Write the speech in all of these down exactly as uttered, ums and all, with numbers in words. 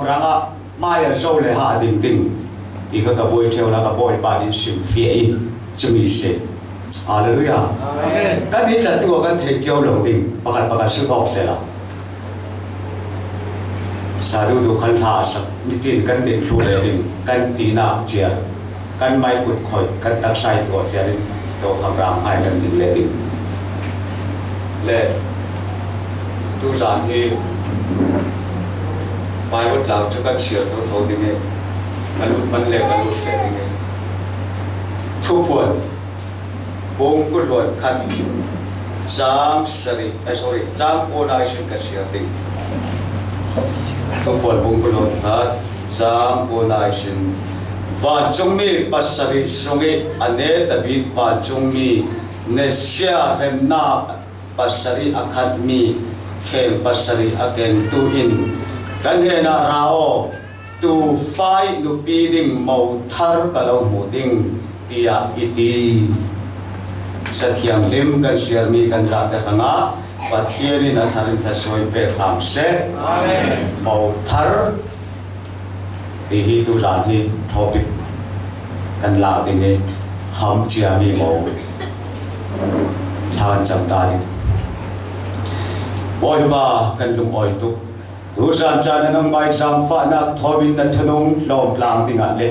Rangah mai a zo le ha ding ding ti kha ka buai ṭheu la ka Bawipa din sim fia i chumi se. Halleluia. Amen. Kan ni tla tu kan thei chiau lo ding pakhat pakhat su thawk se la. Sa du du kan hla sak mitin kan ding thlu le ding kan ti nak cia. Kan mai kut khoi, kan taksa i tuak cianin, to kham ram hai kan ding le ding. Le, tu zan hi, Bible tlau cu kan siar tho tho ding i, ka lut man le ka lut le ding i. Thupuan, bung kul luan khat, cang sari, eh, sorry, cang pawl nai sin ka siar ding. Thupuan bung kul luan khat, cang pawl nai sin. Vancungmi pasarih sungih a netabik vancungmi nesia hremnak pasarih a khatmi kheng pasarih a kengtu in kan hnenah ra aw, tu fai nupi ding mo thar ka lo hmuh ding, tiah i ti. Sathianghlim kan siarmi kan zahte hrangah Pathian in a thar in thluasuah pek hram seh. Amen. Mo thar ti hi tu zan hi topic kan lak ding i, ham ciami mo thla kan cam ta ding. Bawipa, kan lungawi tuk. Tuzan caan a nangmah i zaangfahnak thawmin na thunung lawm tlang dingah le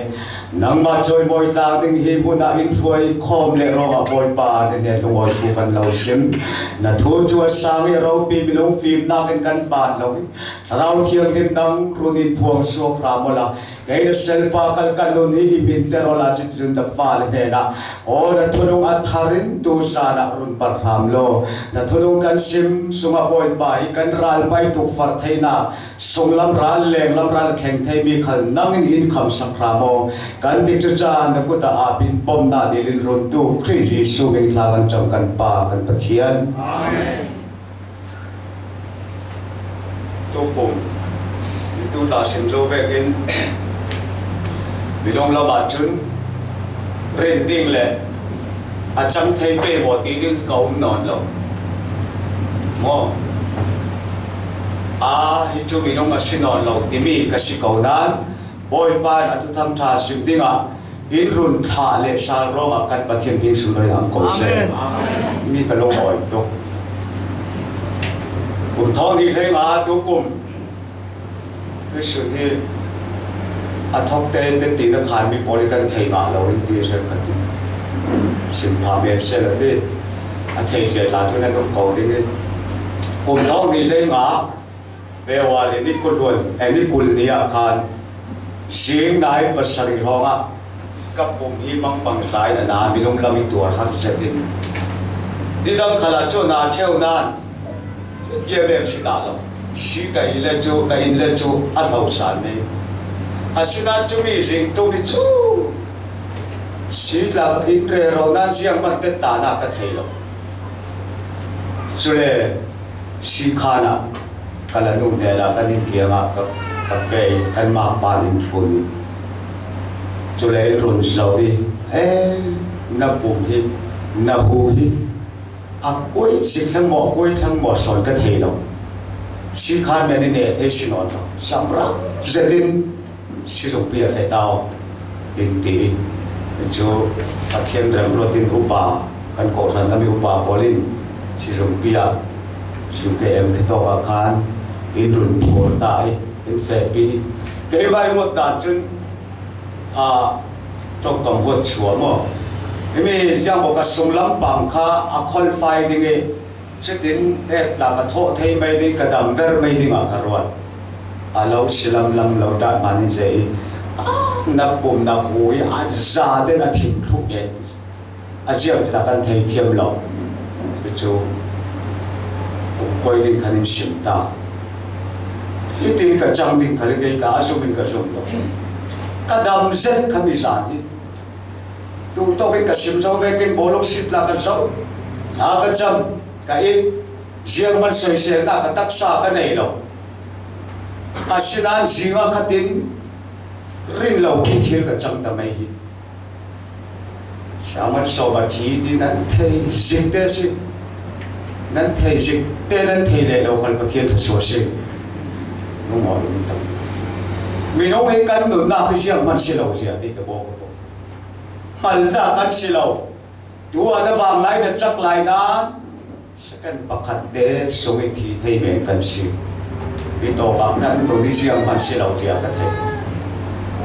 nangmah cawimawi tlang ding hi hmunah in hruai khawm le ruangah Bawipa, na hnenah lungawi thu kan lo sim. Na thu cu a sang i a ropi minung fimnak in kan pan lo i Thlarau Thianghlim nang run in phuang suak hram awla kei na selpa khal ka nun hi i hminter awla cuticun na fale hnenah aw, na thunung a thar in tuzan ah run pat hram law. Na thunung kan sim sungah Bawipa i kan ral pai tuk farh theinak sunglam ral, lenglam ral a thleng theimi khal nang in in khamsak hram aw. Kan tikcu caan na kut ah ap in pomnak dil in runtu Khrih Jesuh min thla kan cam kan Pa kan Pathian. Amen. Tukum, nitu hla sim zo vekin, minung lamah cun rin ding le a cang thei pe maw ti ding ka um nawn lo. Maw? A, hi cu minung a si nawn lo timi ka si ko nain, Bawipa in a thuthang ṭha sim dingah in run thlah le sal ruangah kan Pathian hming sunglawi in an ko seh. Amen. Mi ka lungawi tuk. Kum thawng hnih hleinga tukum Khrihfabu hi a thawkte te ti na khan mi pawl hi kan thei ngah lo in ti hrekkhat in sim pha men seh lo ti a thei cia tla tu na nuk ko ding in kum thawng hnih hleinga February ni kul luan, eh, ni kul ni ah khan zing nai pasarih hrawngah ka pum hi mangbang tlai na na minung lam i tuar har zetin nidang khalah cun a ṭheu nan tiam em si dah lo. Si ka inn le cu, ka inn le cu a hlo sal mi. Asinain cumi zing ṭum hi cu si lak in rero nan ziangman te ta na ka thei lo. Cule si khan ah ka lanu hnenah kan inn kiangah ka, ka vei kan makpan in thlun i cule in run zo i, e, na pum hi, na hu hi a kuai zik thlang maw, a kuai thlang maw sawn ka thei lo. Si khan men i neh thei si nawn lo. Samrang zetin si zungpi a feh ta aw in ti i cu Pathian rem ruat in upa kan kawhhran lam i upa pawl in si zungpi ah si zungke em khe tawk ah khan in run phur ta i in fehpi. Kei vai ruat dan cun a ṭongkam huat chuah maw? Himi ziang bawk a sunglam pang kha a kholfai ding i cutin et la ka thawh thei mai ding, ka dam ver mai dingah ka ruat. A lo si lamlam lo ṭah hmanin zei i a na pum na hu i a za den a thim thluh et a ziang tila kan thei thiam lo. Cucu kum kuai ding khan in sim ta. Hitin ka cang ding khal i kei tla a zum in ka zum lo. Ka dam zet kha mi zan hi. Tungtawk in ka sim zo vekin bawlung sit la ka zo. Thla ka cam, ka it, ziangman soiselnak ka taksa ka nei lo. Asinain zingah khatin rin lo khi thil ka cam ta mai hi. Siaman sawm a thi ti nan thei zik te si. Nan thei zik te nan thei leh lo khal Pathian thluasuah si. Lungawi um tam. Minung hi kan nunna khi zianghman si lo zia ti ka bawk a bawk. Hmalna kan si lo. Tu a na vang lai na chak lai nan, second pakhat te sung i thi thei men kan si. I tawpah kan nun hi zianghman si lo zia ka thei.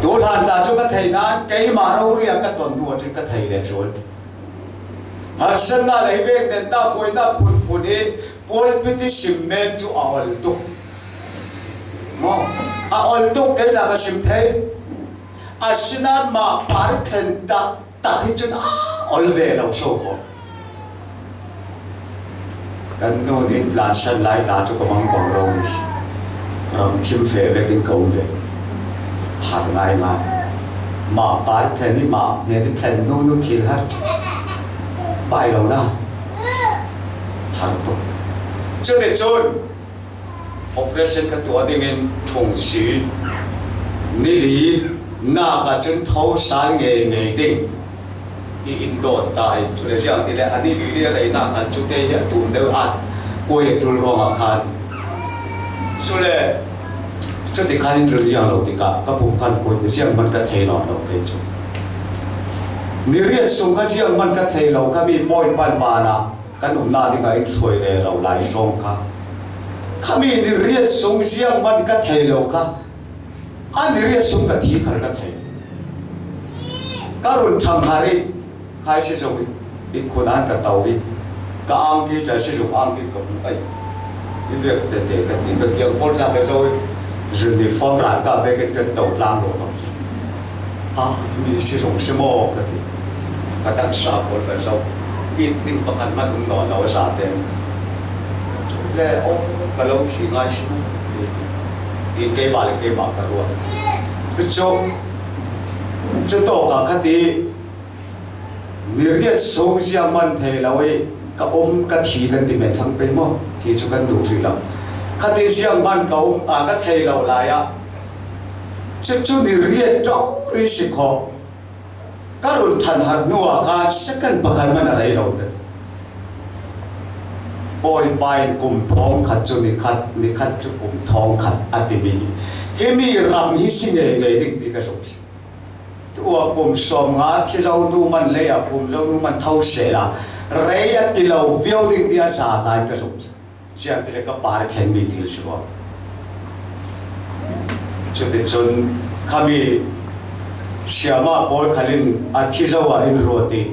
Tu hlan ta chu ka thei nan, keimah rori a ka ton hnu a cun ka thei leh cun. Harsatna lei vek, netna buaina phunphun hi pulpit i sim men cu a ol tuk. Maw? A ol tuk, kei lah ka sim thei. Asinain mah par thlen tak tak hi cun a ol ve lo so ko. Kan nun in tlansan lai hna cu ka mang ko lo i ram thim feh vekin ka um ve. Har ngaingai. Mah par thlen i mah hnen i thlen nu nu thil har cu pai lo na. Har tuk. Cuticun operation ka tuah dingin thung si nili nak ah cun tho sal ngei ngei ding. I in dawt ta i, cule ziang ti le, a ni li le rei nak khan cu te hi a tum deuh at kuai a tul ruangah khan. Cule cuti khan in run ziang lo tikah ka pum khan kuai ziang man ka thei nawn lo kei cu. Ni riat sung kha ziang man ka thei lo, kha mi pawi pan banah kan umna dingah in hruai rero lai hrawng kha. Khami ni riat sung ziang man ka thei lo kha. A ni riat sung ka thi khar ka thei. Ka run thang har i khai si zong i khun an ka to i ka angki la si zong angki ka hmu ai. I vek tete ka ti ka kiang pawl tla ka zo i uniform ran ka bek in ka to tlang lo. A, mi si zong si maw ka ti. Ka taksa pawl ka zo. It ding pakhat man um nawn lo a za te. Le, oh, ka lo thi ngai si. Tin keimah le keimah ka ruat. Cu, cu tawk ah kha ti, ni riat sung ziang man thei lo i ka um ka thi kan ti men thlang pei maw? Thi cu kan duh rih lo. Kha ti ziang man ka um, a, ka thei lo lai ah. Cucu ni riat ṭong ri si kho. Ka run ṭhan har hnu ah khan second pakhat man a rei lo ka ti. Bawipa in kum thawng khat cu ni khat, ni khat cu kum thawng khat a timi hi. Himi ram hi si ngei ngei ding ti ka zumh. Tu ah kum sawm nga thi zo hnu man lei ah kum zo hnu man tho sehla rei a ti lo viau ding ti a za zain ka zumh. Ziangtile ka par thlenmi thil si ko. Cuticun khami siama pawl khalin a thi zo ah in ruat i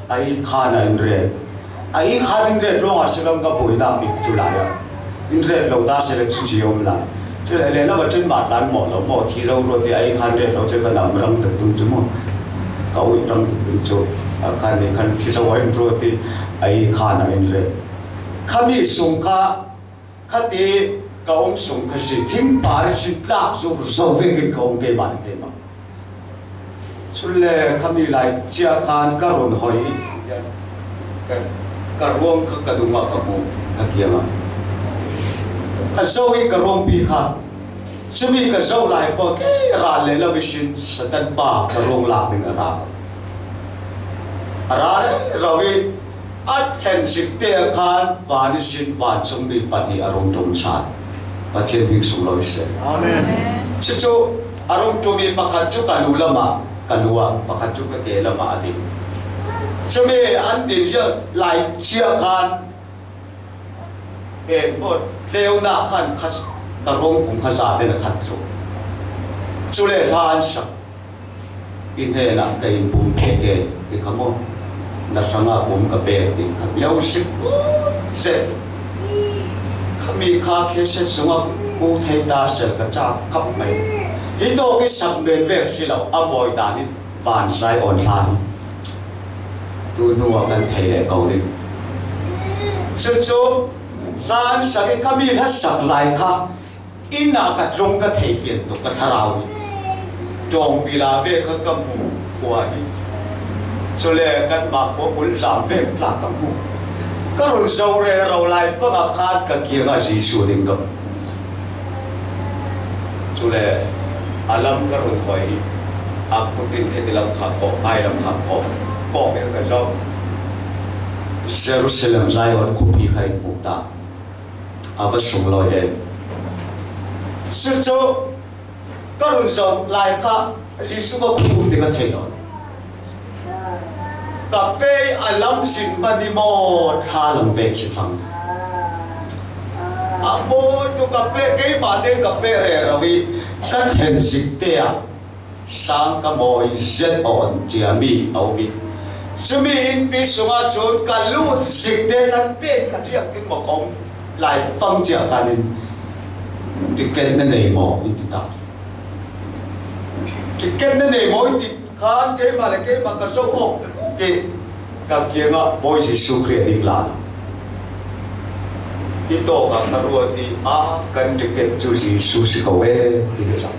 a i khan ah in ret. A i khan in ret ruangah si lo ka buainak bik cu lai ah in ret lo ta seh le cuci a um lai. Cule le lo ahcun mah tlan maw lo maw, thi zo ruat i a i khan ret lo cu ka nam rang tuk tung cu maw, ka uih rang tuk tung cu a khan i khan thi zo ah in ruat i a i khan ah in ret. Khami sung kha, khati ka um sung kha si, thingpar si tlak zo zo vekin ka um keimah le keimah. Cule khami lai cia khan ka run hoi i ka, ka ruang kha ka dungah ka hmu, ka kiangah. Ka zo i ka ruangpi kha, cumi ka zoh lai fo, kei ral le lo ihsin Satan pa ka ruang lak ding a ra. A ra rero i a thlen zik te a khan van ihsin vancungmi pahnih a rung ṭum ṭhan. Pathian hming sung lo i si. Amen. Cucu a rung ṭum i pakhat cu ka nu lamah, ka nu ah, pakhat cu ka ke lamah a ding. Cumi an din zia lai cia khan, eh, maw, tleunak khan kha, ka ruang pum kha zate na khat tluk. Cule hla an sak. I hnenah ka in pum pek e, ti kha maw? Na hrangah pum ka pek, ti kha. Music zet. Khami kha cassette sungah hmu thei ta sel ka cak khap mai. Hi tawk i sak men vek si lo, a mawi dan in van Zion hla hi. Tu hnu ah kan thei leh ko ding. Cucu hla an sak i khami hla sak lai kha, inn ah ka tlung ka thei fian tuk ka thlarau hi. Ṭawngpi la ve kha ka hmu khua hi. Cule kanmah khua bul zam vek tlak ka hmu. Ka run zo rero lai pangah khan ka kiangah Jesuh ding ka hmu. Cule a lam ka run hoi hi. A kut in kheti lam kha kawk, ai lam kha kawk, kawk in ka zo. Jerusalem Zion khuapi kha in hmuh ta. A va sunglawi em. Cucu Ka run zawh lai kha Jesuh ka khum ding ka thei lo. Ka fe a lam zin hman hi maw, thla lam vek si thlang. A mawi tu ka fe, keimah te ka fe rero hi ka thlen zik te a sang ka mawi zet a on cia mi a um hi. Chumi innpi sungah chun ka lut zik te kan pen ka thiak tin maw kong lai fang cia khanin ticket na nei maw in ti ta. Ticket na nei maw in ti khan keimah le keimah ka zo awk ta tuk i ka kiangah Bawi Jesuh Khrih a ding la. Hi tawkah ka ruat i a kan ticket cu Jesuh si ko e ti hi zang.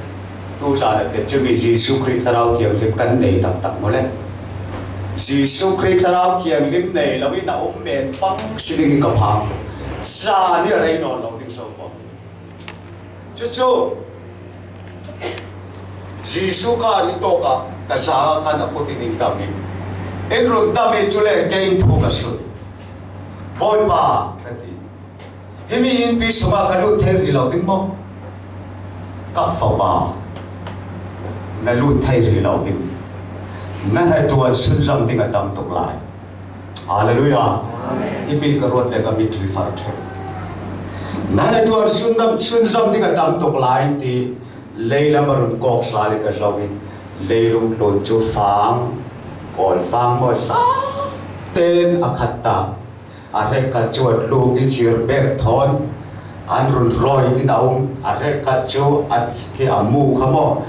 Tuzan a te chumi Jesuh Khrih Thlarau Thianghlim kan nei taktak maw le? Jesuh Khrih Thlarau Thianghlim nei lo in a um men pang si ding i ka phang. Sa ni a rei nawn lo ding so ko. Cucu Jesuh kha ni tawkah ka za khan a kut in in dam in, in run dam in cule kei in thu ka sulh. Bawipa, ka ti. Himi innpi sungah ka lut thei rih lo ding maw? Ka fapa, na lut thei rih lo ding. Na hnaṭuan sunzam ding a tam tuk lai. Halleluiah. Amen. Himi ka ruat le ka mitri far ṭheu. Na hnaṭuan sunzam, sunzam ding a tam tuk lai ti leilam a run kawk sal i ka zo in leilung tlun cu fang, kawl fang maw, sa ten a khat ta. A hrekkhat cu a tluk i cir bek thawn an run rawi tin a um. A hrekkhat cu a, khi a mu kha maw,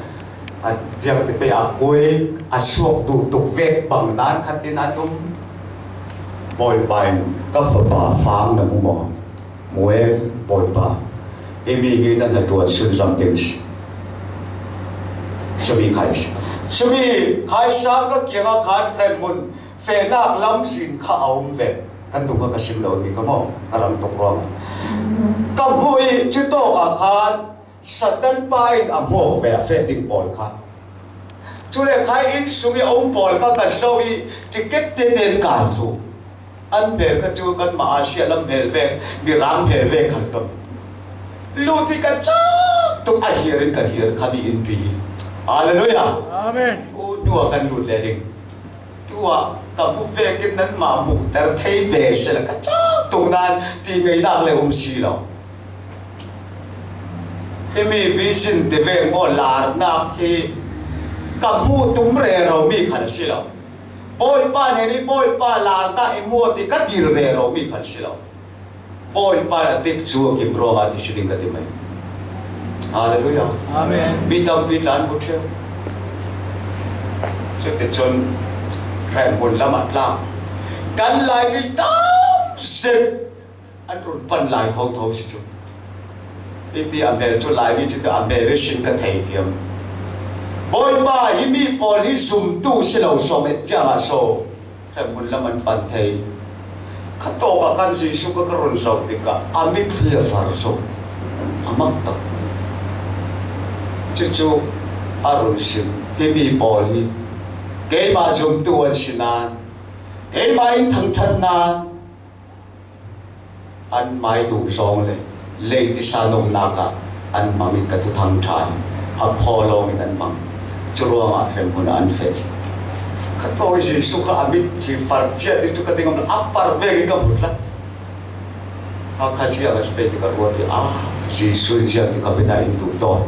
a riak ti pei a kui a suak duh tuk vek bang nan khat tin an um. Bawipa in, ka fapa, fang na mu maw? Mu e, Bawipa, himi hi na hnaṭuan sunzam ding si. Chumi khai si. Chumi khai sang ka kiangah khan hremhmun fehnak lamzin kha a um ve. Kan duh kha ka sim lo mi ka maw, ka rang tuk ruangah ka hmuh i cu tawkah khan Satan pa in a hmuak ve a feh ding pawl kha. Cule khai inn sung i a um pawl kha ka zo i ticket te ten kai hlu. An hmel kha cu kanmah Asia lam hmel vek, Mirang hmel vek khan ka lut i ka cak tuk a hiar in ka hiar kha mi innpi hi. Halleluiah. Amen. U hnu a kan lut le ding. Tuah ka hmu vekin nanmah hmuhter thei ve sela ka cak tuk nan ti ngeinak le um si lo. Himi vision ti veng maw, larnak hi ka hmuh tum rero mi khan a si lo. Bawipa nen i Bawipa larnak i hmuh ti ka dil rero mi khan si lo. Bawipa a tikcu a kim ruangah ti si ding ka ti mai. Halleluiah. Amen. Mi tampi tlan bu ṭheu. Cuticun hremhmun lam a tlang. Kan Laimi tam zet an run pan lai thotho si cu. Iti a hmel cu Laimi cu a hmel i sin ka thei thiam. Bawipa, himi pawl hi zumtu si lo sawm et ciangah so. Hremhmun lam an pan thei. Kha tawkah khan Jesuh kha ka run zoh tikah a mitthli a far zo. A mak tak. Cucu a run sim. Himi pawl hi keimah zumtu an si nan, keimah in thangṭhat nan, an mai duh zawng le lei tisa nomnak ah an mang in ka thuthang ṭha hi a phaw lawng in an mang. Curuangah hremhmun ah an feh. Kha tawi Jesuh kha a mit hi far ciah ti cu ka ding a far vek in ka hmu hlah. Hakha ziah a si pei ti ka ruat i a Jesuh in ziah ti ka pina in duh tawn.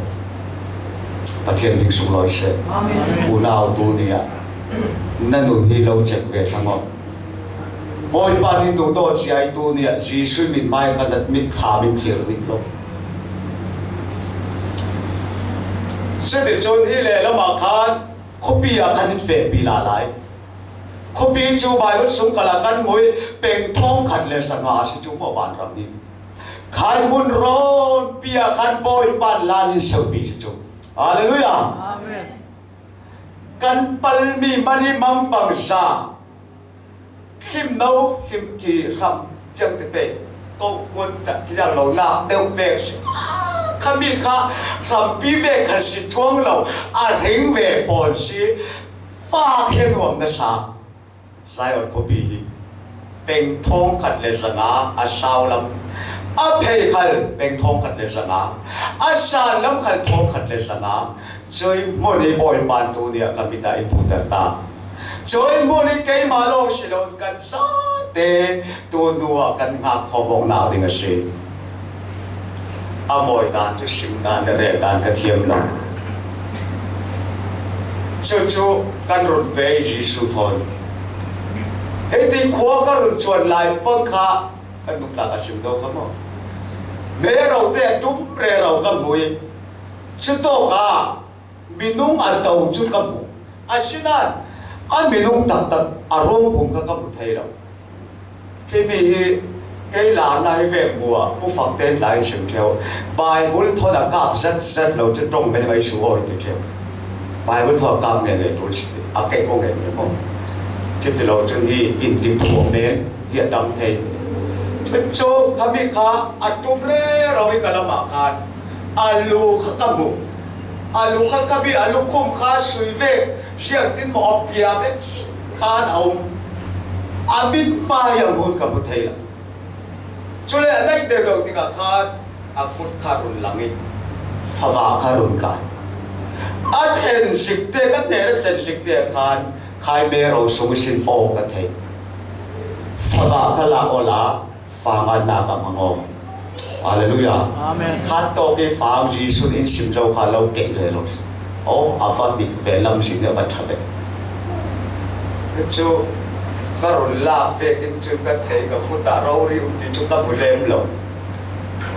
Pathian hming sunglawi seh. Amen. Unau tu ni ah na nun hi lo cek ve hlah maw? Bawipa nih duhdaw cia i tu nih Jesuh min mai khan a mit thla min thlir rih lo. Cuticun hi lehlam ah khan khuapi ah khan in fehpi la lai. Khuapi cu Baibal sung kal ah kan hmuh i peng thawngkhat le zanga a si cu maw vanram hi. Khan hmun rawnpi ah khan Bawipa in lan in seuhpi si cu. Halleluiah. Amen. Kan palmi mani mangbangza hlimno hlimki hram tiang te pei ko kuan tak kiang lo nak deuh vek si. Khami kha hrampi vek khan si thuang lo, a ring ve fawn si. Fa khe nuam na sa. Zion khuapi hi peng thawngkhat le zanga a sau lam A phei khal beng thawng khat le zanga, a san lam khal thawng khat le zanga, cui hmun hi Bawipa tu nia ka mit ah in putar ta. Cui hmun hi keimah lawng si lo in kan zate tu hnu ah kan ngak khawm awknak ding a si. A mawi dan cu sim dan le rel dan ka thiam lo. Cucu kan run ve Jesuh thawn. Hei ti khua ka run cuan lai pang kha kan nukla ka sim do ka maw? Mero te a tum rero ka hmu i cutawk a minung a do cu ka hmu. Asinain a minung taktak a ruang pum kha ka hmu thei lo. Himi hi kei lana hi vek hmu ah pufak ten lai sim ṭheu. Bible thawn a kap zat zat lo cu ṭong mai mai su aw ti ṭheu. Bible thawn a kap nge nge tul si a kei ko nge nge ko. Cuti lo cun hi in ti phuak men hi a tam thei. Cucu khami kha a ṭum rero i ka lamah khan a lu kha ka hmu. A lu kha ka bi a lukhum kha sui vek siangtin maw a pia vek khan a um. A min hmai a ngun ka hmu thei lo. Cule a naih deuh deuh tikah khan a kut kha run lang i fava kha run kai. A thlen zikte, ka hnen a thlen zikte khan khai mero sung i sin aw ka thei. Fava kha lak awla fang atnak ah hmang aw. Halleluiah. Amen. Khat tawk i fang Jesuh in sim zo kha lo kei le lo. Aw, a va dik ve lam zin a va ṭha ve. Cu ka run lak vekin cun ka thei ka khut ah rori um ti cu ka hmu lem lo.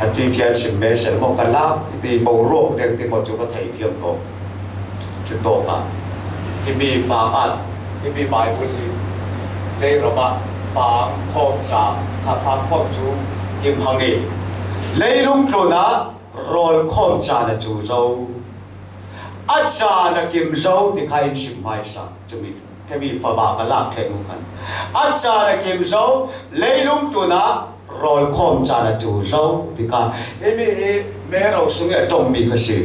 A ti cian sim me sel maw ka lak ti boruak deng ti maw cu ka thei thiam ko. Cutawk ah himi fang at, himi Bible hi leiram ah fang khawm ca, kha fang khawm cu kim hang i leilung tlun ah rawl khawm caan a cu zo. A caan a kim zo ti kha in sim hmaisa. Cumi, kemi fava ka lak ṭheh hnu khan a caan a kim zo, leilung tlun ah rawl khawm caan a cu zo ti kha himi hi mero sung i a ṭongmi kha si.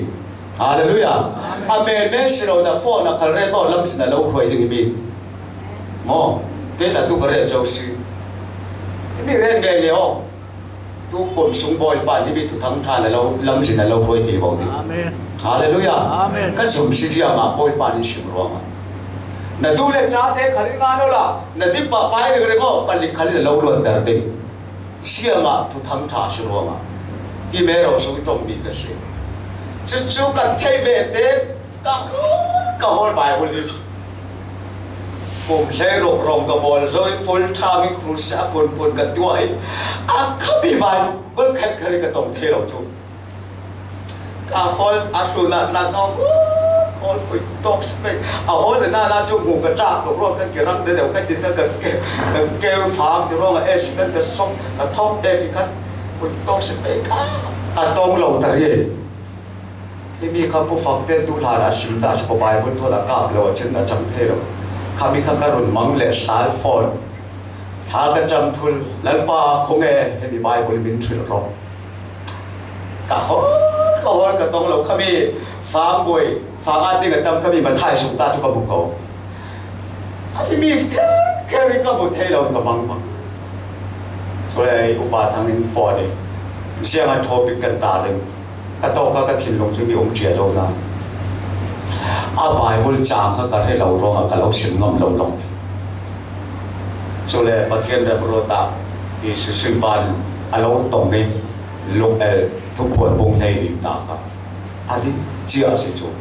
Halleluiah. A men men si lo na phone a khal ret aw lamzin a lo hruai ding himi. Maw, kei na tu ka ret zo si. Himi ret ngei le aw. Tu kum sung Bawipa nih mi thuthang ṭha na lo, lamzin a lo hruai ve vo ding. Amen. Halleluiah. Amen. Ka zum si ziangah Bawipa nih sim ruangah na tu le cate khal in ngan awla na dip pahpai ringring aw, palik khal in a lo luatter ding. Siangah thuthang ṭha si ruangah hi mero sung i ṭongmi ka si. Cucu kan theih ve te ka hawl, ka hawl Bible hi. Kum hleiruk rawng ka bawl zo i full time i crusade a phunphun ka tuah i a khami Bible khat khat i ka tong thei lo cu. Ka hawl a tlunah tla ka hawl, hawl pui tawk si pei. A hawl le nana cu hmu ka cak tuk ruang kan kirang deuh ka tin ka, ka ke, ka keu fak ci ruangah e si kan ka sawk ka thawk e fi khat pui tawk si pei ka, ka tong lo ta ri. Himi kha pufak te tu hlan a sim ta si ko Bible thawn a kap lo a cun a cang thei lo. Khami kha ka run mang le sal fawn. Thla ka cam thul, Lalpa kho nge himi Bible min thil rawh. Ka hawl, ka hawl ka tong lo khami fang buai, fang at ding a tam khami Matthai sung ta cu ka hmu ko. A mi kher, kher in ka hmu thei lo in ka mang mang. Cule upa thang in phone in siang a topic kan ta ding. Ka tawk a ka thinlung cu mi um cia zo hna. A Bible caang kha ka hre lo ruangah ka lo sim ngam lo lo. Cule Pathian remruat ah Jesuh sui pan a lo tong i lung, eh, thuphuan bung hleili ta kha a dik cia a si cu.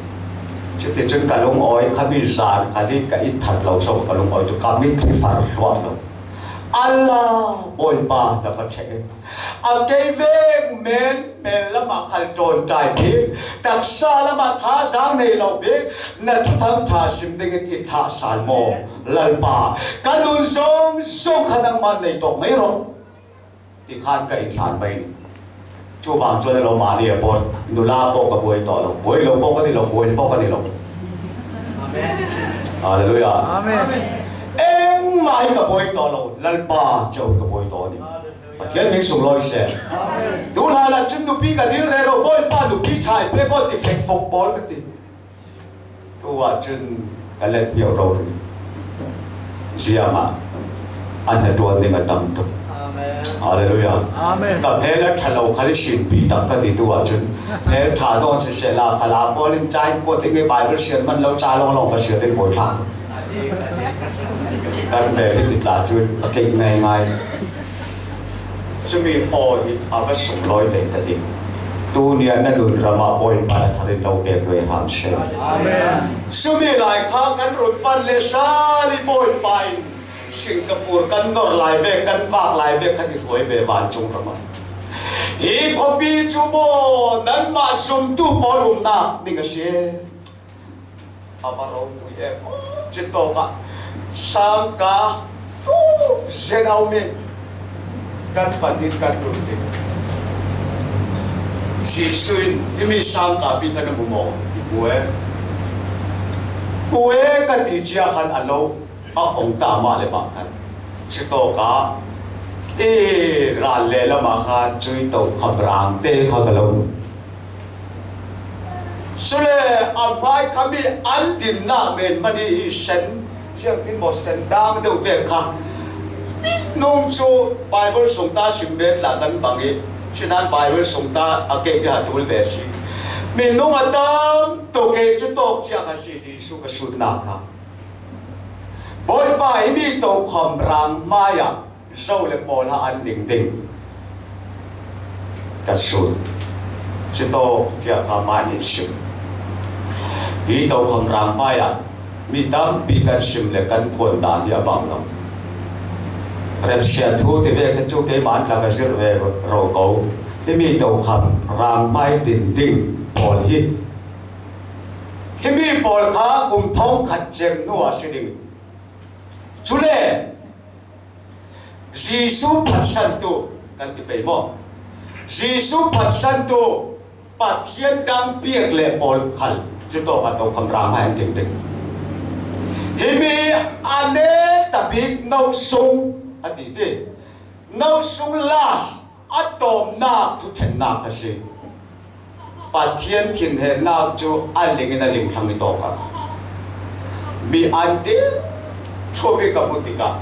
Cuticun ka lungawi kha mi zan kha dik ka it that lo so ka lungawi cu ka mit hi far hluah lo. Allah Bawipa na va ṭheh. A kei vek men, men lamah khal ṭawnṭai bik, taksa lamah thazaang nei lo bik, na thuthang ṭha sim dingin i thlah sal maw? Lalpa, ka nun zong zong kha nangmah nei tawk mai rawh. Ti khan ka in hlan mai. Cu vang cuan a lo mah ni a pawt, nula pawh ka buai tawh lo, buai lo pawh ka ti lo, buai pawh ka ti lo. Halleluiah. Amen. Engmah hi ka buai tawh lo, Lalpa cio hi ka buai tawh ni. Pathian min sunglawi seh. Tu hlan ah cun nupi ka dil rero, Bawipa nupi ṭha i pek aw ti fekfok pawl ka ti. Tu ah cun ka let piak rori. Ziangah a hnaṭuan ding a tam tuk. Hallelujah. Amen. Ka phel a ṭha lo khal i sinpi tak ka ti tu ah cun, phel ṭha dawn siseh la, Falam pawl in ca in kuat ding i Bible sian man lo ca lawnglawng ka siat ding bawi thlang. Kan bel hi ti tla cu a kek ngaingai. Cumi aw hi a va sunglawi ve ka ti. Tuni ah na nun ram ah Bawipa na thar in lo pek ve hram seh. Amen. Cumi lai kha kan run pan le sal i Bawipa in Singapore kan nor lai ve, kan vak lai ve, kan i hruai ve vancung ram ah. Hi khuapi cu maw nanmah zumtu pawl umnak ding a si. A va ropui e, ci tawk ah sangka tu zen a um i kan pan in kan run ding. Jesuh in himi sangka pi kha na mu maw? Ti ku e. Ku e ka ti cia khan a lo a ong ta mah le mah khan. Ci tawk ah i ral le lam ah khan cui to khamrang te kha ka lo. Cule a hmai khami an dinnak men hmanh i sen, ziangtin maw sen dang deuh vek kha. Minung cu Bible sungta sim men tla kan bang i, sinan Bible sungta a kek dih a ṭul ve si. Minung a tam tuk i cu tawk cia kha si Jesuh ka sutnak kha. Bawipa, himi tokhom rang hmai ah zo le pawl ah an ding ding ka sut. Citawk cia kha mah nih sim. Hi tokhom rang hmai ah mi tampi kan sim le kan phuan dan hi a bang lo. Remsia thu ti ve ka cu keimah an tla ka zirh ve ro ko. Himi tokhom rang hmai din ding pawl hi, himi pawl kha kum thawngkhat cem hnu a si ding. Cule Jesuh phatsantu kan ti pei maw? Jesuh phatsantu Pathian dang piak le pawl khal cutawk a tokhom rang hmai an ding ding. Himi a neta bik no sung a ti ti. No sung last a tawmnak thuthennak a si. Pathian thinhengnak cu a ling in a ling thlang i tawk a, mi an dil ṭhup i ka hmu tikah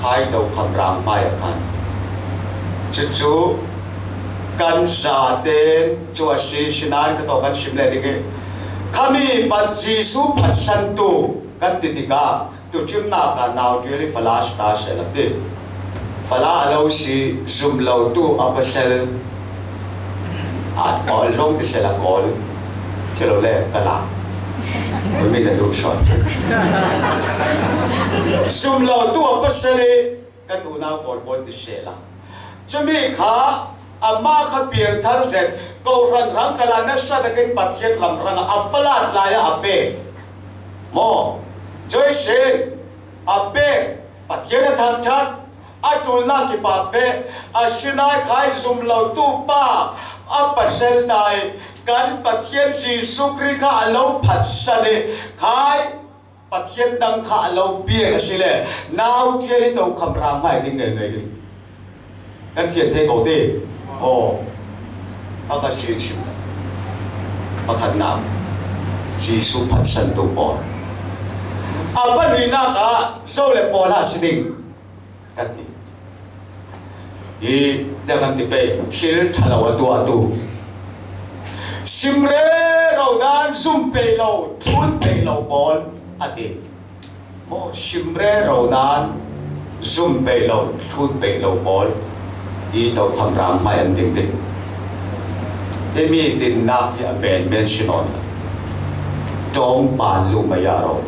khai tokhom rang hmai a khan. Cucu kan zate cu a si, sinan ka tawk kan sim le ding i khami pat Jesuh phatsantu kan ti tikah Tuṭhimnak ah nau ṭial i fala si ta seh la ti. Fala a lo si, zum lo tu a pasal. A kawl zong ti seh la kawl. Khi lo le ka la. Khuimi na duh sawn. Zum lo tu a pasal i ka tunau kawl kawl ti seh la. Cumi kha amah kha piangthar zet, kohran rang khalah nasa takin Pathian ram rangah a falat lai ah a pek. Maw? Joyce a pek, Pathian a thangṭhat, a ṭulnak kipah ve, asinain khai zum lo tu pa a pasal tai, kan Pathian Jesuh Khrih kha a lo phatsan i khai Pathian dang kha a lo piak a si le, nau ṭial i tokhom rang hmai ding ngei ngei ding. Kan fian thei ko ti. Aw, a ka sin sim. Pakhatnak, Jesuh phatsantu pawl. A pahnihnak ah zo le pawl a si ding. Kan ti. Hi, tiang kan ti pei, thil ṭha lo a tuahtu. Sim rero nan zum pei lo, thlun pei lo pawl a ti. Maw, sim rero nan zum pei lo, thlun pei lo pawl. Hi tokhom rang hmai an ding ding. Himi dinnak hi a menmen si nawn lo. Ṭawngpa lu maya ro.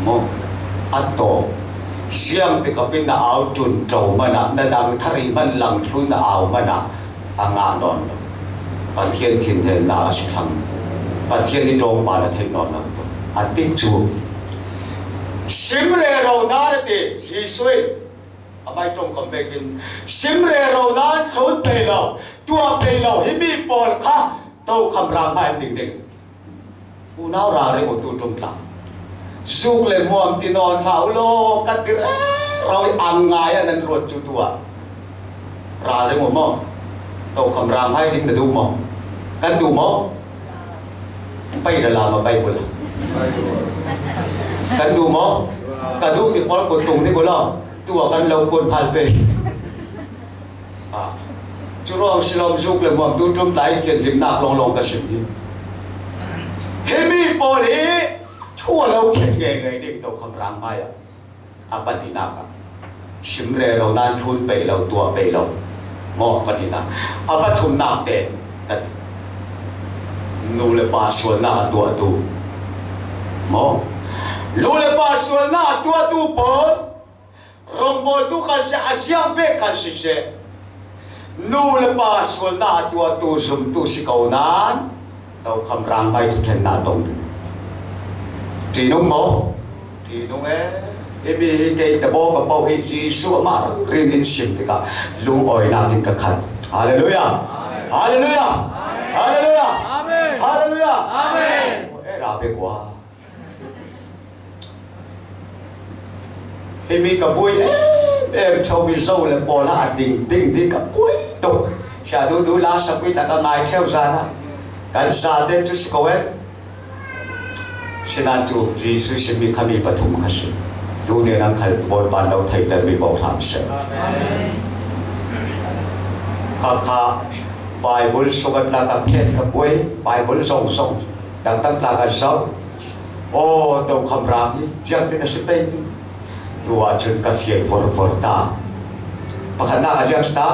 Maw, a tawk. Siang tikapin na au ṭun ṭo hmanah, na dang thari hman lang thlun na au hmanah a ngah nawn lo. Pathian thinhengnak a si thlang. Pathian i ṭawngpa na theih nawn lo. A ti cu. Sim rero nan a ti, Jesuh in a mai ṭongkam vekin sim rero nan thlun pei lo, tuah pei lo, himi pawl kha tokhom rang hmai an ding ding. Unau ralring u tu ṭum tlang. Zuk le muam ti nawn hlah u law, ka ti rero i ang ngai a nan ruat cu tuah. Ralring u maw? Tokhom rang hmai ding na duh maw? Kan duh maw? Pai da lam a pai kul. Kan duh maw? Ka duh ti pawl ko tung ni ko law. Tua kan lo kun phal pe. A, cu ruang si lawm zuk le muam tu tum tlai thianhlimnak lawnglawng ka sim hi. Himi pawl hi thu a lo ṭhen ngeingei ding Tokham rang hmai ah a pahnihnak ah sim rero nain thlun peih lo, tuah peih lo. Maw, a pahnihnak. A pathumnak te kan nu le pa sualnak a tuahtu. Maw, nu le pa sualnak a tuahtu pawl rawngbawltu khan siseh, a ziang pek khan siseh, nu le pa sualnak a tuahtu zumtu si ko nain Tokham rang hmai thuṭhennak tong ding. Ṭihnung maw? Ṭihnung e. Himi hi kei tabaw ka paoh hi, Jesuh amah rin in sim tikah lungawinak in ka khat. Halleluiah! Halleluiah! Halleluiah! Amen. Halleluiah! Amen. E, ra pek ua. Himi ka buai em em ṭheo mi zo le pawl ah a ding ding ding ka buai tuk. Sia duhduh la sakui tak ka ngai ṭheo zan ah kan zate cu si ko e. Sinan cu Jesuh simi khami pathum kha si. Tuni nan khal Bawipa lo theihtermi pawl hram seh. Kha kha Baibal sungah tlak a phet ka buai, Baibal zong zong dangdang tlak a zoh. Aw, Tokham rang hi ziangtin a si pei ti. Tu ah cun ka fial vorvor ta. Pakhatnak a ziang si ta.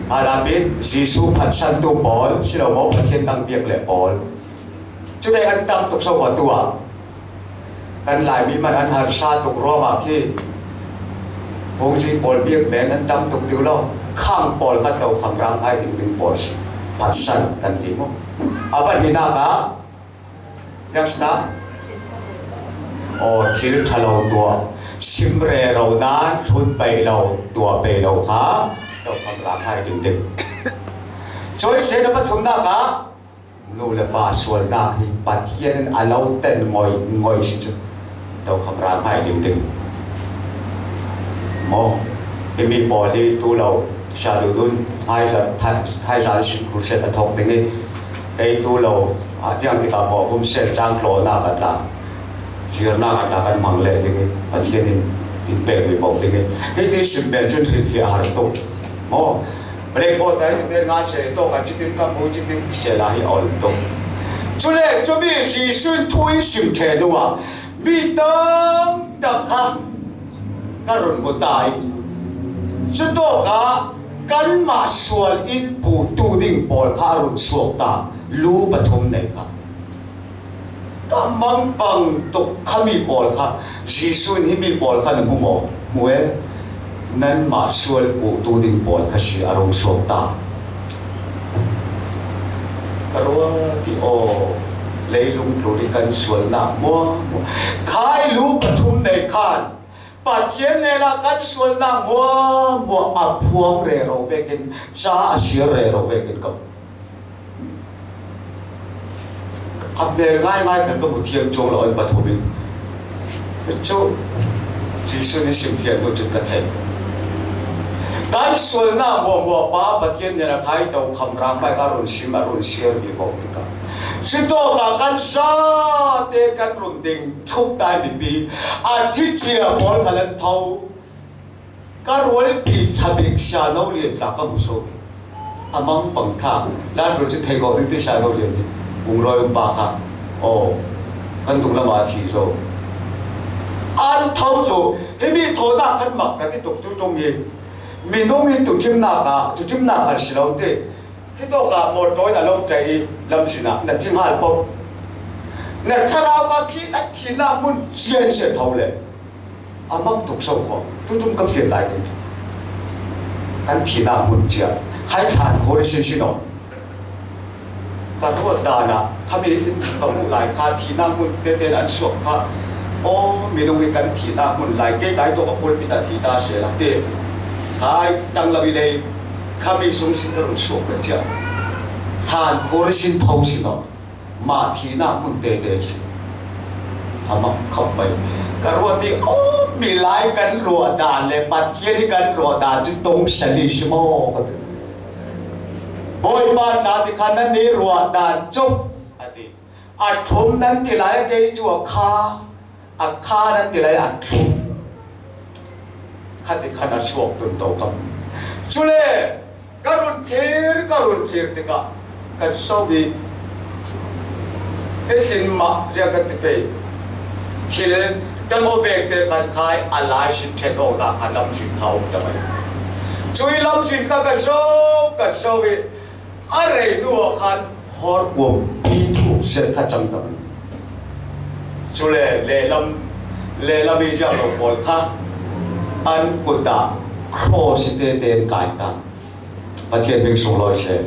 A dapin Jesuh phatsantu pawl si lo maw, Pathian dang biak le pawl. Cule an tam tuk so kha tu ah. Kan Laimi man an harsa tuk ruangah khi hungzi pawl biak men an tam tuk deuh lo. Khang pawl kha Tokham rang hmai ding ding pawl si. Phatsan kan ti maw? A pahnihnak ah Biakna? Aw, thil ṭha lo tuah, sim rero nain thlun peih lo, tuah peih lo kha Tokham rang hmai ding ding. Cuai seh na pathumnak ah nu le pa sualnak hi Pathian in a lo ten ngoi ngoi si cu. Tokham rang hmai ding ding. Maw, himi pawl hi tu lo, sia dudun, thaizan, tha-, thaizan sin crusade a thawk ding i, kei tu lo, a tiang tikah maw, hum sel cang tlawnak a tla, zirnak a tla kan hmang leh ding i, Pathian in, in pek mi bawk ding i. Hiti sim men cun hrilhfiah a har tuk. Maw, Blackboard ah hi tete ngan seh tawk ah citin ka hmu citin ti seh lai hi a ol tuk. Cule cumi Jesuh in thu in sim ṭheh hnuah mi tamtak kha ka run hmu ta i, cutawkah kanmah sual in puhtu ding pawl kha a run suak ta, lu pathum nei kha. Ka mangpang tuk khami pawl kha, Jesuh in himi pawl kha na hmu maw? Hmu e, nanmah sual puhtu ding pawl kha si a rung suak ta. Ka ruat i aw, leilung tlur i kan sualnak muamua. Khai lu pathum nei khan, Pathian hnenah kan sualnak muamua a phuang rero vekin, ca a siar rero vekin ka, a hmel ngaingai khan ka hmu thiam cuang lo an pathum in. Cu Jesuh nih simfiah hnu cun ka theih. Kan sualnak muamua pa Pathian hnenah khai Tokham rang hmai ka run sim, a run siar mi ko tikah, cutawkah kan zate kan run ding ṭhuk tai mipi a thi cia pawl khal an tho. Ka rualpi ṭha bik siano lian tla ka hmu so. A mangpang kha, Latrul cu thei ko ding ti siano lian hi. Kung rawi um pa kha, aw, kan tung lamah a thi zo. An tho cu, himi thawnak khan mak ka ti tuk cu ṭum hi. Minung hi tuṭhimnak ah, tuṭhimnak khan si lo ti. Hitawkah mawṭaw in a lo ṭai i lamzin ah na thinghal paoh. Na thlarau kha khi na thihnak hmun cian si a tho le. A mang tuk so kho. Tutum ka fial lai ding. Kan thihnak hmun cian. Khai thlan khur i sinsin aw. Ka ruat dan ah khami in ka hmuh lai kha thihnak hmun tete an suak kha. Aw, minung hi kan thihnak hmun lai. Kei lai tawk a pulpit ah thi ta seh la ti. Khai tang lo i lei. Khami sung sin ka run suak ve cia. Thlan khur i sin tho sin aw. Mah thihnak hmun tete si. A mak khawh pei. Ka ruat i, aw, milai kan ruah dan le Pathian i kan ruah dan cu tong sali si maw? Ka ti. Bawipa hna ti khan nan i ruah dan cu, a ti. A thlum nan ti lai a, kei cu a kha. A kha nan ti lai a thlum. khat i khat a suak tun to kam. Cule ka run thir, ka run thir tikah ka so i, hitin mah zia ka ti pei. Thil kan aw vekte kan khai a lai sin ṭhen awkna kha lamzin kha um ta mai. Cui lamzin kha ka so, ka so i, a rei hnu ah khan hawr kuampi thuk zet kha cang ta mai. Cule lehlam, lehlam i ziak lo pawl kha an kut ah cross i tete an kai ta. Pathian hming sunglawi se.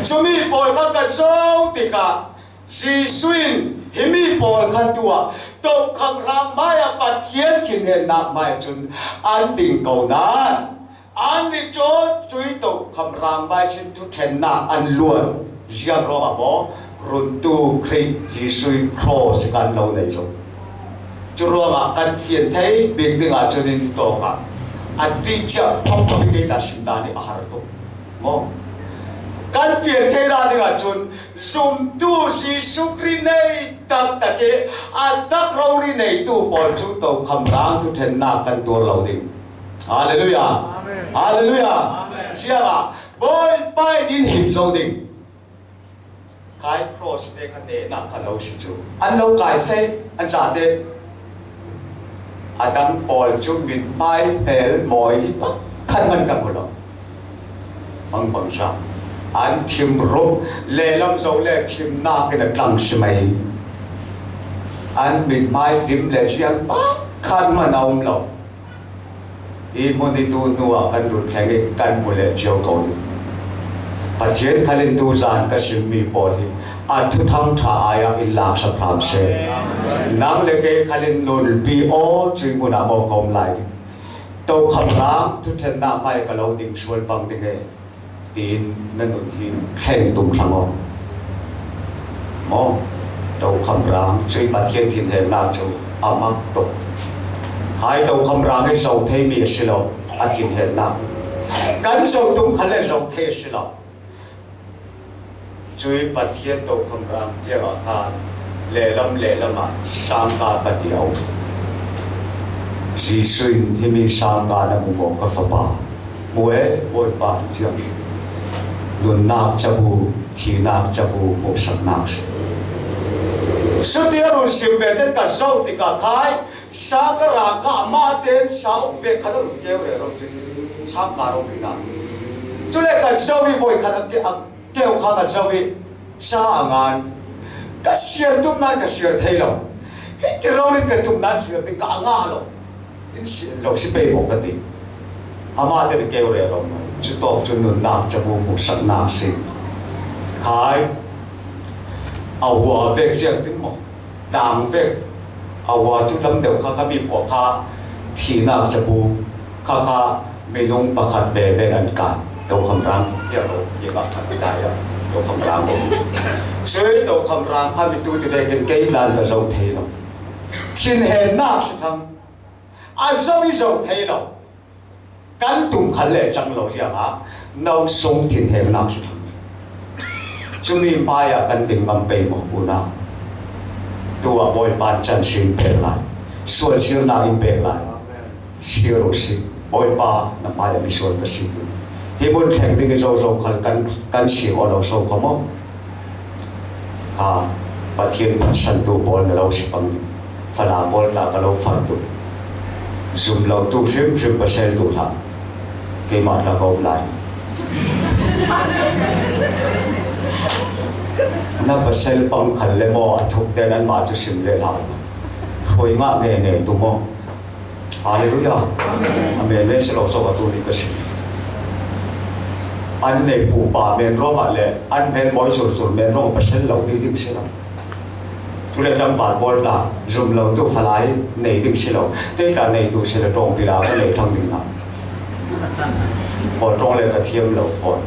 Cumi pawl kha ka so tikah Jesuh in himi pawl kha tu ah tokham rang mai ah Pathian thinhenna mai cun an ding ko nan, an nih cawt cui tokham rang mai sin thuṭhennak an luan ziang ruangah maw, runtu Khrih Jesuh i cross kan lo nei zo. Cu ruangah kan fian thei bik dingah cun in tawk ah a ṭih ciah phawk phawk i kei ta sim dan i a har tuk maw? Kan fian theihna dingah cun zumtu Jesuh Khrih nei taktak i a tak rori neitu pawl cu tokham rang thuṭhennak kan tuar lo ding. Halleluiah. Amen. Halleluiah. Amen. Ziangah Bawipa in in him zo ding. Kai cross te kha nehnak kha lo si cu an lo kai fe, an zate a dang pawl cu mithmai hmel mawi hi pakhat man ka hmu lo. Mangbangza an thim rup lehlam zo le thimnak in a tlang si mai. An mithmai lim le ziang pakhat man a um lo. Hi hmun i tu hnu ah kan run thleng i kan hmu leh cio ko ding. Pathian khal in tuzan ka simmi pawl hi a thuthang ṭha ai ah in laksak hram seh. Nang le kei khal in nulpi aw cui hmun ah maw ka um lai ding. Tokham rang thuṭhennak mai ka lo ding sual pang ding e, tiin na nun hi thleng tum thlang aw. Maw, tokham rang cui Pathian thinhennak cu a mak tuk. Hai tokham rang hi zo theimi a si lo, a thinhennak. Kan zo tum khal le zo thei a si lo. Cui Pathian tokham rang tiangah khan lehlam lehlam ah sangka pahnih a um. Jesuh in himi sangka na mu maw ka fapa? Mu e, Bawipa, tiang nunnak cabu, thihnak cabu hmuhsaknak si. Cuti a run sim ve ten ka zoh tikah khai sa ka ra kha amah tein sa uk ve khat a run keu rero cun sangka ro rihnak. Cule ka zoh i voi khat a ke a keu kha ka zoh i sa a ngan. Ka siar tum nan ka siar thei lo. Hiti ro in ka tum nan siar ding ka a ngah lo. In siar lo si pei maw ka ti. Amah te keu rero lo. Cu tawk cu nunnak cabu hmuhsaknak si. Khai a hua vek ziak ding maw? Dang vek a hua cu lam deuh kha ka mi puak kha thihnak cabu kha kha minung pakhat ve ve an kan. Tokham rang tiah lo, i ka khat dai ah tokham rang ko. Cui tokham rang kha mi tu ti vekin kei lan ka zoh thei lo. Thinhennak si thang a zoh i zoh thei lo. Kan tum khan le cang lo ziangah no sung thinhengnak si thang. Cumi hmaiah kan ding ngam pei maw unau? Tu ah Bawipa in can si in pek lai, sual sirnak in pek lai. Sir uh si, Bawipa na hmaiah misual ka si tu. Hi mun thleng ding i zozo khal kan, kan si aw lo so kha maw? Kha Pathian phatsantu pawl na lo si pang ding. Fala pawl tla ka lo far tu. Zum lo tu hrimhrim pasal tu hlah. Keimah tla ka um lai. Na pasal pang khal le maw a thuk te nan mah cu sim le hlah. Hruai ngah nge nge tu maw? Halleluiah. Amen. Amen. Men si lo so ka tu ni ka si. An nei pupa men ruangah le an men mawi sursur men ruangah pasal lo ni ding si lo. Cule tlangval pawl tla zum lo tu falai nei ding si lo. Kei tla nei tu si le ṭawngpi la ka nei thang ding hna. Pawl ṭawng le ka thiam lo pawl.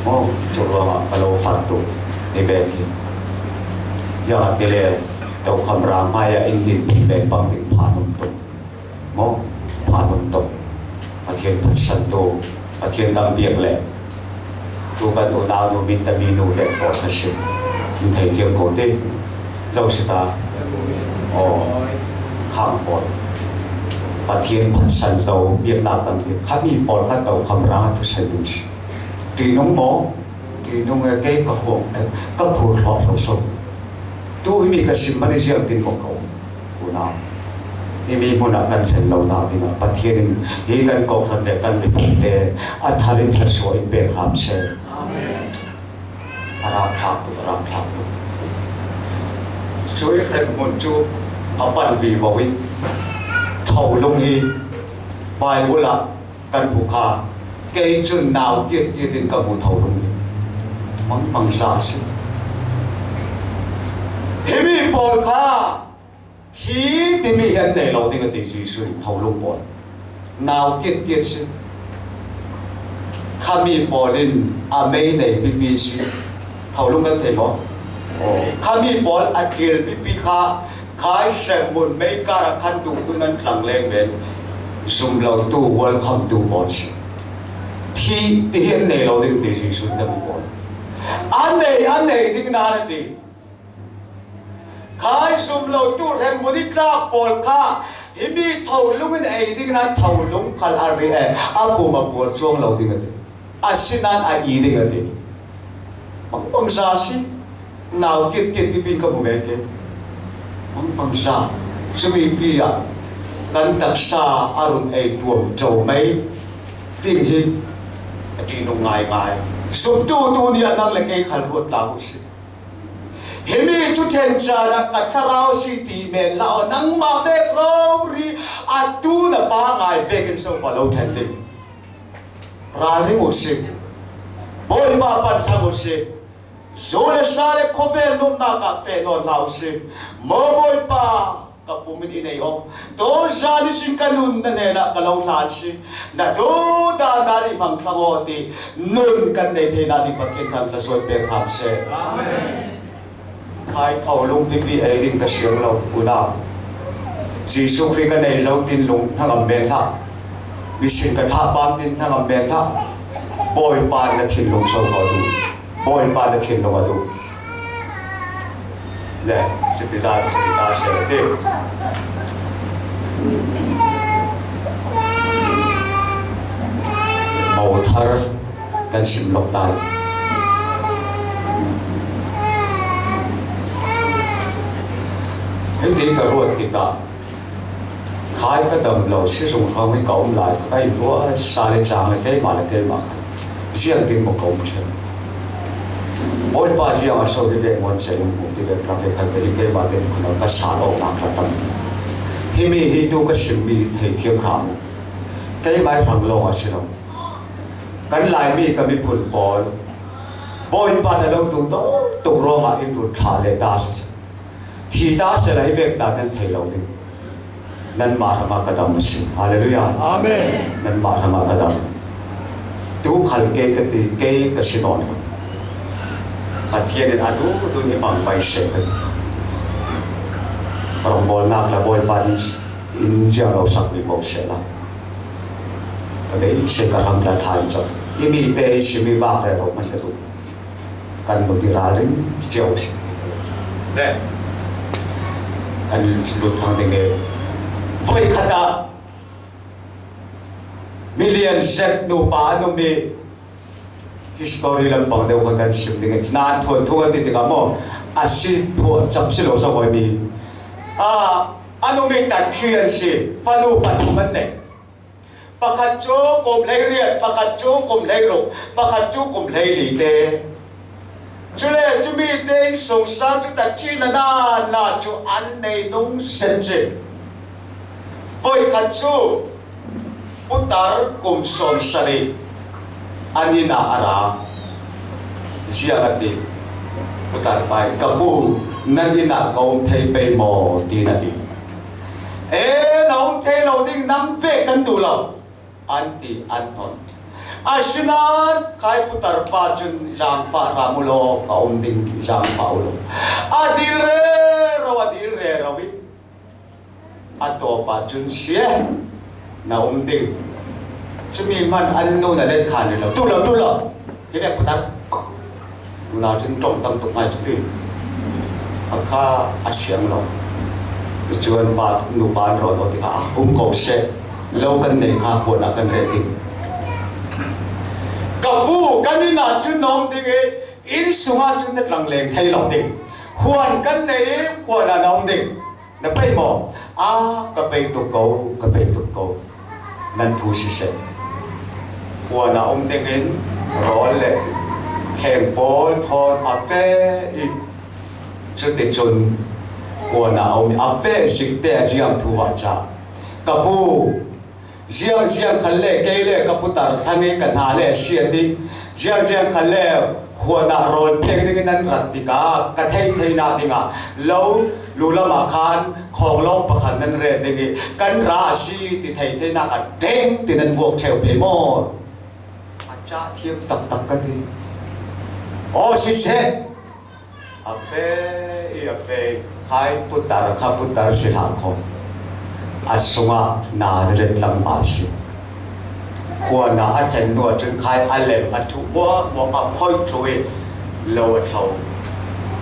Oh, cu ruangah ka lo far tu ni ve hi. Ziangahtile le tokham rang hmaiah in din men pang ding phan um tuk. Maw? Phan um tuk. Pathian phatsantu, Pathian dam piak le tu kan unau nu min tami nu le pawl kha si. Min thei thiam ko ti. Lo si ta. Aw, hang pawl. Pathian phatsan zo biakna kan ti kha mi pawlkhat to kham rang a thusan ding si. Ti nung maw? Ti nung e, kei ka huang e, ka khur hlawh lo so. Tu hi mi ka sim mani ziang tin maw ko. Unau. Hi mi hmunah kan thlen lo na dingah Pathian in hi kan kawhhran le kan miphun te a tharin thlasuah in pek hram se. Amen. A rap thlak tuk, a rap thlak tuk. Cui hremhmun cu a pan vivo in tholung hi Baibal ah kan hmu kha. Kei cun nau tiattiat in ka hmu tholung hi. Mangmang za a si. Hi mi pawl kha Thi timi hi an nei lo ding a ti Jesuh in tholung pawl. Nau tiattiat si. Khami pawl in a mei nei pipi si. Tholung kan thei maw? Khami pawl a ṭial pipi kha khai hremhmun meikar a khan duhtu nan tlang leng men zum lo tu welcome tu pawl si. Thi ti hi an nei lo ding ti Jesuh in khami pawl. A nei, a nei ding nan a ti. Khai zum lo tu hremhmun i tlak pawl kha hi mi tholung in ei ding nan tholung khal a ri e, a pum a puar cuang lo ding a ti. Asinan a i ding a ti. Mangmang za si. Nau tiattiat pipi in ka hmu men ke. Mangmang za. Cumi pi ah kan taksa a run ei tuam co mai ding hi a ṭihnung ngaingai. Sumtu tu ni a nang le kei khal ruat tla uh si. Hi mi cu ṭhen caan ah ka thlarau si ti men la aw, nangmah vek rori a tu na pa ngai vekin so ka lo ṭhen ding. Ralring uh si, Bawipa pan thlang uh si, zu le sa le khawvel nuamhnak ah feh nawn hlah uh si, maw Bawipa. Ka pum in i nei awk. Tuzan ihsin ka nun na hnenah ka lo hlan si. Na duhdan ah i hmang thlang aw ti nun kan nei theinak ding Pathian kan thlasuai pek hram seh. Amen. Khai tholung pipi ei ding ka siang lo, unau. Jesuh Khrih ka nei lo tin lung hnangam men hlah. Mihring ka thah pam tin hnangam men hlah. Bawipa na thinlung so ko duh. Bawipa na thinlung a duh. Le, si ti za, si ti za, si ti. Mothar kan sim lawk ta. Hei ti ka ruat tikah, khai ka dam lo, si zung hrawng hi ka um lai, ka inruat sa le cang le keimah le keimah khan ziang ding maw ka um ṭheu. Bawipa ziang a so hi vek muan cei um ti vek tlak hi khan ka in keimah te khun ka sa lo nak ka tam. Hi mi hi tu ka simmi thei thiam hram uh. Keimah i hrang lawng a si lo. Kan Laimi ka miphun pawl Bawipa na lo duh tuk ruangah in run thla le ta si. Thi ta sehla hi vek dan nan thei lo ding. Nanmah hrangah ka dam a si. Halleluiah. Amen. Nanmah hrangah ka dam. Tu khal kei ka ti, kei ka si nawn lo. Pathian in a duhduh in i hmang pai seh ka ti. Ka rawngbawlnak le Bawipa in in ziang lo sak mi ko sehla. Ka bei seh ka hrang tla thla in cang. I mi te i si mi vak rero hman ka duh. Kan nuti ralring cio si. Le. Kan lut thang ding e. Voi khat ah milian zet nupa a numi history lampang deuh kha kan sim ding e. Nan thuan thu kan ti tikah maw? A si phuah cap si lo so voi mi. A, a numi tat thi an si. Fanu pathum an nei. Pakhat cu kum hleiriat, pakhat cu kum hleiruk, pakhat cu kum hleili te. Cule cumi te in sungsang cu tathina nana cu an nei nung sen cin. Voikhat cu putar kum sawmsarih an inn ah a ra. Ziang a ti, putar pa in, "Ka pu, nan inn ah ka um thei pei maw?" tiin a ti. "E, na um thei lo ding, nang ve kan duh lo," an ti an hnon. Asinain khai putar pa cun, "Zaangfah hram u law, ka um ding zaangfah u law." A dil rero, a dil rero i a tawp ah cun, "Si e, na um ding." Cumi hman an nu na let khan rih lo, "Ṭul lo, ṭul lo. Hi vek putar." Nunau cun ṭong tam tuk ngai cu ti. A kha a siang lo. Chuan pa, nupa an rawn awm tikah, "A, hung ko se, lo kan nei kha, huanah kan ret ding. Ka pu, kan inah chu nawm ding i, in sungah chu na tlang leng thei lo ding. Huan kan nei i, huanah na awm ding. Na pei maw?" "A, ka pei tuk ko, ka pei tuk ko. Nan thu siseh." Huanah awm dingin rawl leh thleng pawl thawn a fe i, chutichun huanah a awm i, a fe zik te a ziang thu ah cha, "Ka pu, ziang ziang khat le kei le ka putar thlang i ka hna le a hriat i, ziang ziang khat le huanah rawl pek dingin nan rat tikah ka thei theihna dingah lo lu lamah khan khawng lawng pakhat nan ret ding i, kan ra a si ti thei theihna ka teng ti nan vuak theu pe maw?" A chah thiam tak tak ka ti. Aw, siseh. A fe i, a fe i, khai putar kha putar si hlah khawm, a sungah Nazareth tlangval si. Huanah a thlen hnuah chun khai a lem a thu muak muak a phawih thlu i lo a thlo.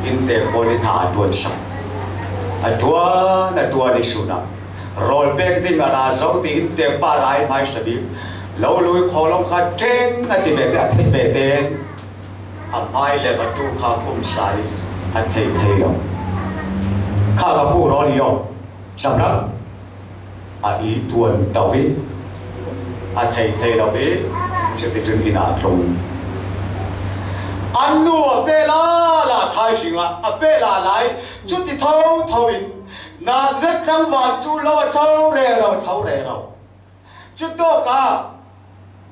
Inntek pawl i hna a tuan sak. A tuan, a tuan i sunah rawl pek ding a ra zo ti inntek pa rai hmaisa bik. Lo lui khawlawng kha teng a ti ve te a thei ve ten a hmai leh a ṭul kha khum sa i a thei thei lo. "Kha ka pu rawl i aw, Zamrang." A i tuan tau i a thei thei lo i, chutichun inah tlung. An nu a pe la la thai zingah a pe la lai, chuti tho tho in Nazareth tlangval chu lo a tho rero, tho rero. Chu tawkah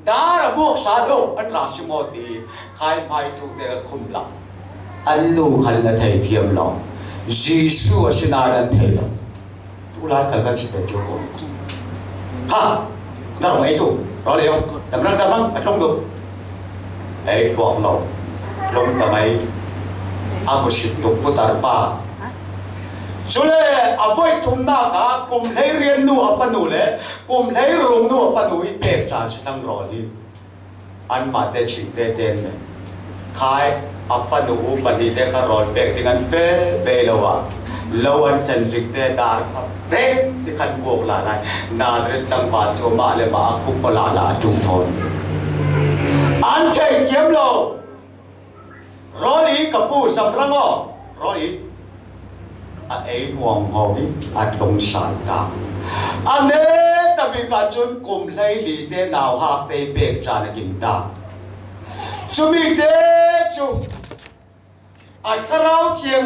dar a vuak sa lo an ra si maw ti khai hmai ṭul te a khum lo. An nu khan a thei thiam lo. Jesu a si nan an thei lo. Tulai kal kan si pek chu ko. Kha, na rawn ei tu, rawl ei aw, Zamrang, Zamrang, a tlung tu. Ei tuak lo, tlung ta mai. A musit tuk putar pa. Chule a vawi thumna kha kum hlei riat nu a fanu leh kum hlei rung nu a fanu i pek chan si hlak rawl hi. Anmahte chhingte ten mai. Khai a fanu u pahnih te kha rawl pek ding an fe ve lo a, lo an thlen zik te dar kha reng ti khan vuak la lai. Nazareth tlangval chu amah leh amah a khum pawh la la a ṭul thawn. An thei thiam lo. Rawl i, ka pu Zamrang aw, rawl i. A ei nuam ho i a tlung san ta. A neta bikah chun kum hlei li te nauhak te i pek chan a kim ta. Chumi te chu a Thlarau Thiang